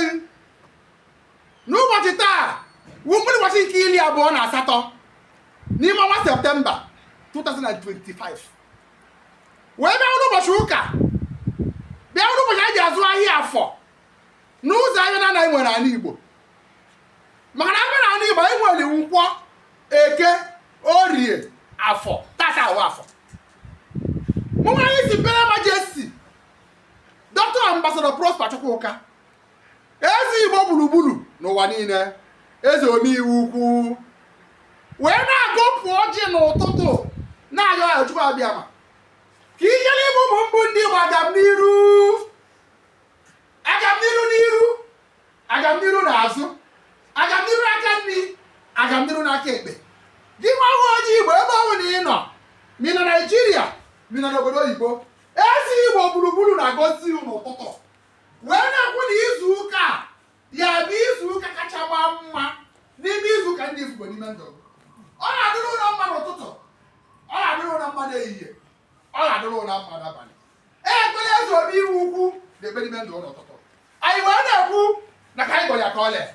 gị n'ụbọchị taa wụ mkpụrụ ụbọchị nke 28 n'ime ọnwa Septemba 2025, wee bịa ụbọchị ụka, bịa ụbọchị anyị ji azụ ahịa afọ n'ụzọ ahịa na anaghị nwere ala Igbo. Maka na abịa n'ala Igbo, anyị nwere nkwọ, eke, orie, afọ. Tata awụ afọ. Mụ nwa His Imperial Majesty Dr. Ambassador Prosper Chukwuka, eze Igbo gburugburu n'ụwa niile, eze omeiwu ukwu, wee na-agọpụ ọjị n'ụtụtụ, na-ayọ ya Chukwu Abịama ka ijere ịbụ ụmụ mbụ ndị Igbo agamniru, agamniru n'iru, agamniru n'azụ, agamniru n'aka nri, agamniru n'aka ekpe. Gị nwa onye Igbo, ebe ọ bụla ị nọ, ma ị nọ Naijiria, ma ị nọ n'obodo oyibo, eze Igbo gburugburu na-agọzi n'ụtụtụ, wee na-ekwu na izu ụka a ya bụ izu ụka kacha maa mma n'ime izu ụka ndị Igbo n'ime ndụ. Ọ na-adịrị ụlọ mma n'ụtụtụ, ọ na-adịrị ụlọ mma n'ehihie, ọ na-adịrị ụlọ mma n'abalị. Ekpere eze obi iwu ukwu na-ekpe n'ime ndụ n'ụtụtụ, anyị wee na-ekwu na ka anyị gọrọ ya ka ọ lee.